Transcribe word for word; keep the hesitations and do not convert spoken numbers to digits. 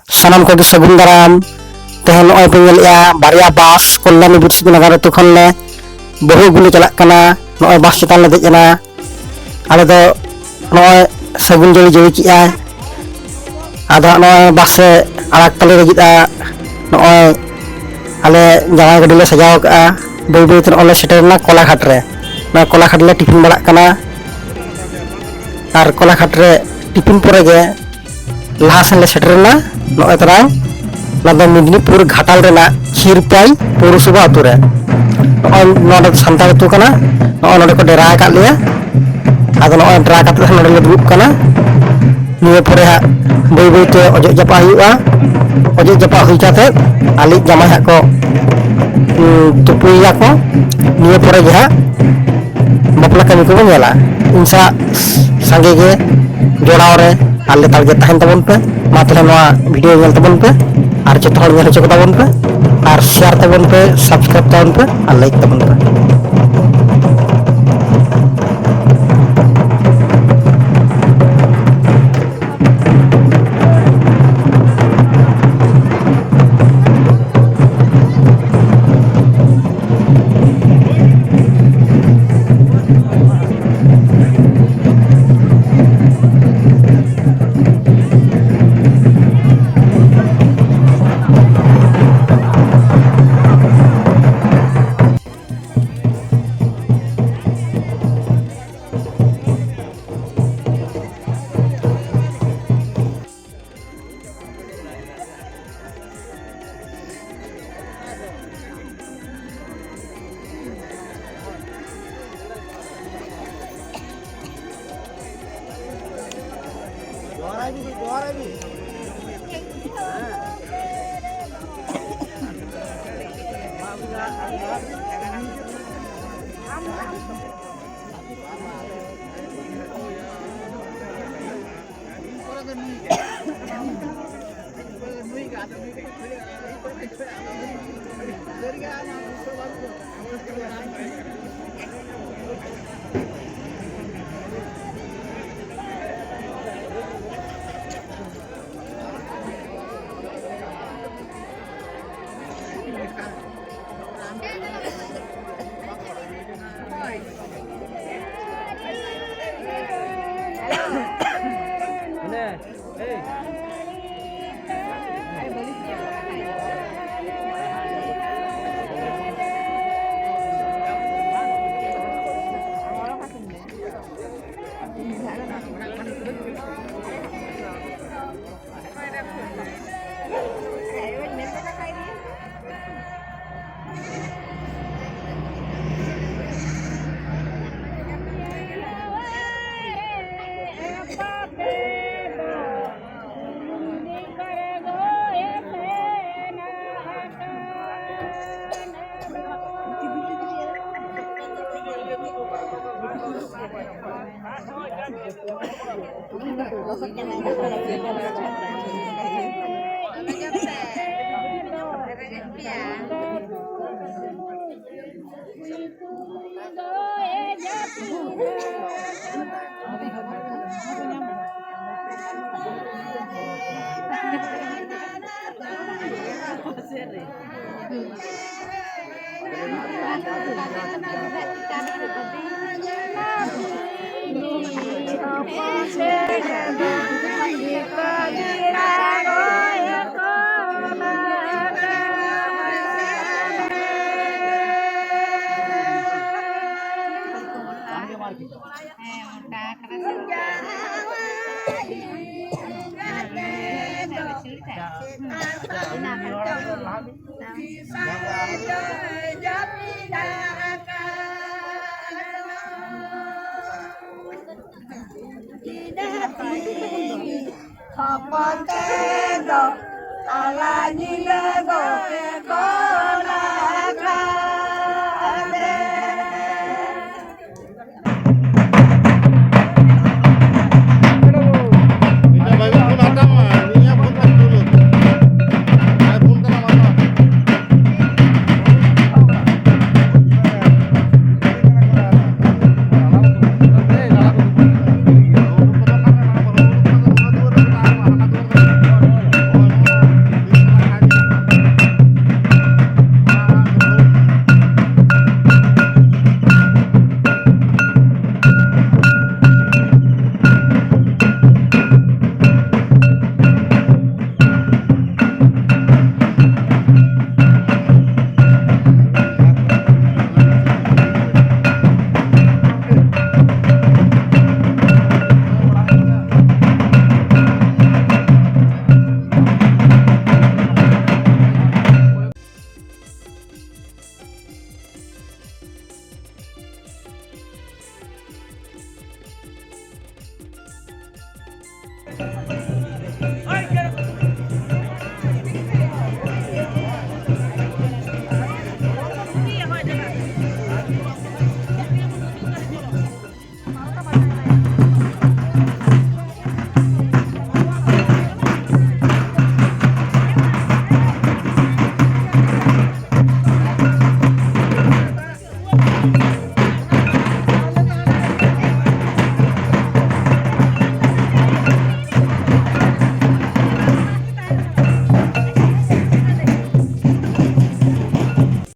ᱥᱟᱱᱟᱢ ᱠᱚᱜᱮ ᱥᱟᱹᱜᱩᱱ ᱫᱟᱨᱟᱢ᱾ ᱛᱮᱦᱮᱧ ᱱᱚᱜᱼᱚᱭ ᱯᱮ ᱧᱮᱞᱮᱜᱼᱟ, ᱵᱟᱨᱭᱟ ᱵᱟᱥ ᱠᱚᱞᱞᱟᱱᱤ ᱵᱤᱨᱥᱤᱠ ᱱᱟᱜᱟᱨ ᱟᱹᱛᱩ ᱠᱷᱚᱱ ᱞᱮ ᱵᱟᱹᱦᱩ ᱟᱹᱜᱩ ᱞᱮ ᱪᱟᱞᱟᱜ ᱠᱟᱱᱟ᱾ ᱱᱚᱜᱼᱚᱭ ᱵᱟᱥ ᱪᱮᱛᱟᱱ ᱞᱮ ᱫᱮᱡ ᱮᱱᱟ᱾ ᱟᱞᱮ ᱫᱚ ᱱᱚᱜᱼᱚᱭ ᱥᱟᱹᱜᱩᱱ ᱡᱟᱹᱲᱤ ᱡᱟᱹᱲᱤ ᱠᱮᱜᱼᱟᱭ᱾ ᱟᱫᱚ ᱦᱟᱸᱜ ᱱᱚᱜᱼᱚᱭ ᱵᱟᱥ ᱮ ᱟᱲᱟᱜ ᱛᱟᱞᱮ ᱞᱟᱹᱜᱤᱫᱼᱟ᱾ ᱱᱚᱜᱼᱚᱭ ᱟᱞᱮ ᱡᱟᱶᱟᱭ ᱜᱟᱹᱰᱤ ᱞᱮ ᱥᱟᱡᱟᱣ ᱠᱟᱜᱼᱟ᱾ ᱵᱟᱹᱭ ᱵᱟᱹᱭ ᱛᱮ ᱱᱚᱜᱼᱚᱭ ᱞᱮ ᱥᱮᱴᱮᱨ ᱮᱱᱟ ᱠᱚᱞᱟᱜᱷᱟᱴ ᱨᱮ᱾ ᱱᱚᱣᱟ ᱠᱚᱞᱟᱜᱷᱟᱴ ᱨᱮᱞᱮ ᱴᱤᱯᱤᱱ ᱵᱟᱲᱟᱜ ᱠᱟᱱᱟ᱾ ᱟᱨ ᱠᱚᱞᱟᱜᱷᱟᱴ ᱨᱮ ᱴᱤᱯᱤᱱ ᱯᱚᱨᱮ ᱜᱮ ᱞᱟᱦᱟ ᱥᱮᱱ ᱞᱮ ᱥᱮᱴᱮᱨ ᱮᱱᱟ᱾ ᱱᱚᱜᱼᱚᱭ ᱛᱟᱨᱟ ᱚᱱᱟ ᱫᱚ ᱢᱮᱫᱽᱱᱤᱯᱩᱨ ᱜᱷᱟᱴᱟᱞ ᱨᱮᱱᱟᱜ ᱠᱷᱤᱨᱯᱟᱭ ᱯᱳᱣᱨᱚᱥᱚᱵᱷᱟ ᱟᱹᱛᱩ ᱨᱮ᱾ ᱱᱚᱜᱼᱚᱭ ᱱᱚᱰᱮ ᱥᱟᱱᱛᱟᱲ ᱟᱹᱛᱩ ᱠᱟᱱᱟ᱾ ᱱᱚᱜᱼᱚᱭ ᱱᱚᱰᱮ ᱠᱚ ᱰᱮᱨᱟ ᱟᱠᱟᱫ ᱞᱮᱭᱟ᱾ ᱟᱫᱚ ᱱᱚᱜᱼᱚᱭ ᱰᱮᱨᱟ ᱠᱟᱛᱮ ᱱᱚᱰᱮ ᱞᱮ ᱫᱩᱲᱩᱵ ᱠᱟᱱᱟ᱾ ᱱᱤᱭᱟᱹ ᱯᱚᱨᱮ ᱦᱟᱸᱜ ᱵᱟᱹᱭ ᱵᱟᱹᱭ ᱛᱮ ᱚᱡᱚᱜ ᱡᱟᱯᱟᱜ ᱦᱩᱭᱩᱜᱼᱟ᱾ ᱚᱡᱚᱜ ᱡᱟᱯᱟᱜ ᱦᱩᱭ ᱠᱟᱛᱮ ᱟᱞᱮ ᱡᱟᱢᱟᱭ ᱦᱟᱸᱜ ᱠᱚ, ᱩᱸ, ᱛᱩᱯᱩᱭᱮᱭᱟ ᱠᱚ᱾ ᱱᱤᱭᱟᱹ ᱯᱚᱨᱮ ᱜᱮ ᱦᱟᱸᱜ ᱵᱟᱯᱞᱟ ᱠᱟᱹᱢᱤ ᱠᱚᱵᱚᱱ ᱧᱮᱞᱟ᱾ ᱤᱧ ᱥᱟᱞᱟᱜ ᱥᱟᱸᱜᱮ ᱜᱮ ᱡᱚᱲᱟᱣ ᱨᱮ ᱟᱨ ᱞᱮᱛᱟᱲ ᱜᱮ ᱛᱟᱦᱮᱱ ᱛᱟᱵᱚᱱ ᱯᱮ᱾ ᱢᱟ ᱛᱟᱦᱞᱮ ᱱᱚᱣᱟ ᱵᱷᱤᱰᱤᱭᱳ ᱧᱮᱞ ᱛᱟᱵᱚᱱ ᱯᱮ ᱟᱨ ᱡᱚᱛᱚ ᱦᱚᱲ ᱧᱮᱞ ᱦᱚᱪᱚ ᱠᱚᱛᱟ ᱵᱚᱱ ᱯᱮ ᱟᱨ ᱥᱮᱭᱟᱨ ᱛᱟᱵᱚᱱ ᱯᱮ, ᱥᱟᱵᱥᱠᱨᱟᱭᱤᱵ ᱛᱟᱵᱚᱱ ᱯᱮ ᱟᱨ ᱞᱟᱭᱤᱠ ᱛᱟᱵᱚᱱ ᱯᱮ᱾ ᱦᱚᱯᱚᱱ ᱛᱮᱫᱚ ᱛᱟᱞᱟ ᱧᱤᱫᱟᱹ ᱫᱚ ᱮᱠᱚ